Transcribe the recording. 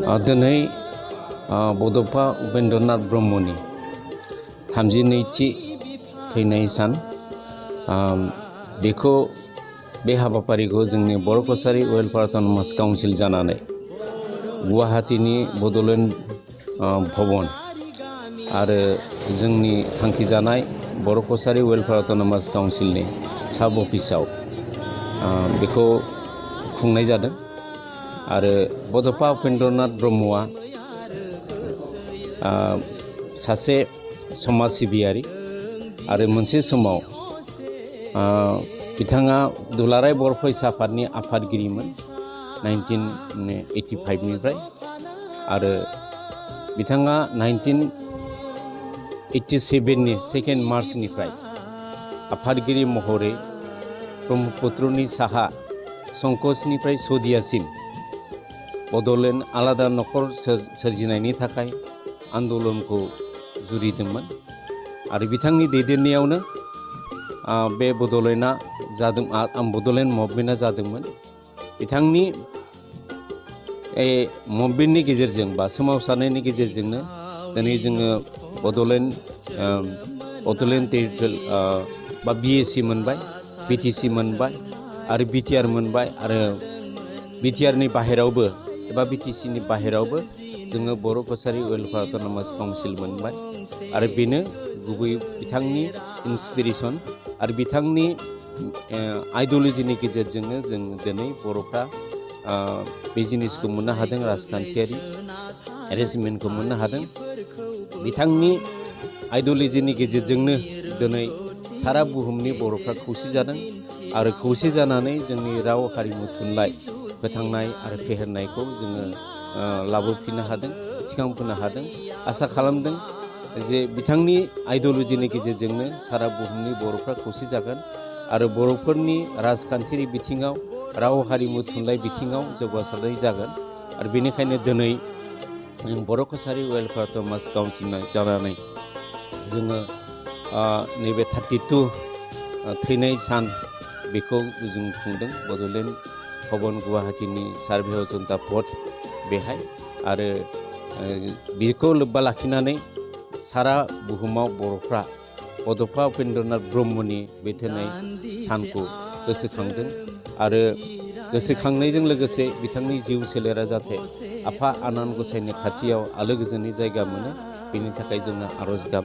दिनै बड'फा उपेन्द्रनाथ ब्रह्मनि 32थि थैनाय सान बेखौ बे हाबाफारिखौ जोंनि बर' कसारी वेलफेयार अट'नमास काउन्सिल जानानै गुवाहाटीनि बड'लेण्ड भवन आरो जोंनि थांखिजानाय बर' कसारी वेलफेयार अट'नमास काउन्सिलनि साब अफिसाव बेखौ खुंनाय जादों। आरो बड'फा उपेन्द्रनाथ ब्रह्मआ सासे समाज सिबियारि आरो मोनसे समाव बिथाङा दुलाराय बर' फरायसा आफादनि आफादगिरिमोन 1985 निफ्राय आरो बिथाङा 1987 नि 2 मार्चनिफ्राय आफादगिरि महरै ब्रह्मपुत्रनि साहा संकसनिफ्राय सदियासिम बड'लेण्ड आलादा नखर सोरजिनायनि थाखाय आन्दलनखौ जुरिदोंमोन आरो बिथांनि दैदेननायावनो बे बड'लेण्डआ जादों बड'लेण्ड मुभमेन्टआ जादोंमोन। बिथांनि मुभमेन्टनि गेजेरजों बा सोमावसारनायनि गेजेरजोंनो दिनै जोङो बड'लेण्ड टेरिटरियेल बा BAC मोनबाय, BTC मोनबाय आरो BTR मोनबाय आरो BTRनि बाहेरावबो एबा BTCनि बाहेरावबो जोङो बर' कसारी वेलफेयार अट'नमास काउन्सिल मोनबाय आरो बेनो गुबै बिथांनि इन्सपिरेसन आरो बिथांनि आइडिय'लजिनि गेजेरजोंनो जों दिनै बर'फ्रा बे जिनिसखौ मोननो हादों, राजखान्थियारि एरेन्जमेन्टखौ मोननो हादों। बिथांनि आइडिय'लजिनि गेजेरजोंनो दिनै सारा बुहुमनि बर'फ्रा खौसे जादों आरो खौसे जानानै जोंनि राव हारिमु थुनलाइ फोथांनाय आरो फेहेरनायखौ जोङो लाबोफिननो हादों, थिखांफिननो हादों। आसा खालामदों जे बिथांनि आइडिय'लजिनि गेजेरजोंनो सारा बुहुमनि बर'फ्रा खौसे जागोन आरो बर'फोरनि राजखान्थियारि बिथिङाव राव हारिमु थुनलाइ बिथिङाव जौगासारनाय जागोन। आरो बेनिखायनो दिनै बर' कसारी वेलफेयार अट'नमास काउन्सिल जानानै जोङो नैबे 32 थैनाय सान बेखौ जों खुंदों बड'लेण्ड भवन गुवाहाटीनि सार्भे अजन्ता भट बेहाय आरो बेखौ लोब्बा लाखिनानै सारा बुहुमाव बर'फ्रा बड'फा उपेन्द्रनाथ ब्रह्मनि बे थैनाय सानखौ गोसोखांदों आरो गोसोखांनायजों लोगोसे बिथांनि जिउ सोलेरा जाहाथे आफा आनान गसाइनि खाथियाव आलो गोजोननि जायगा मोनो बेनि थाखाय जोङो आर'ज गाबो।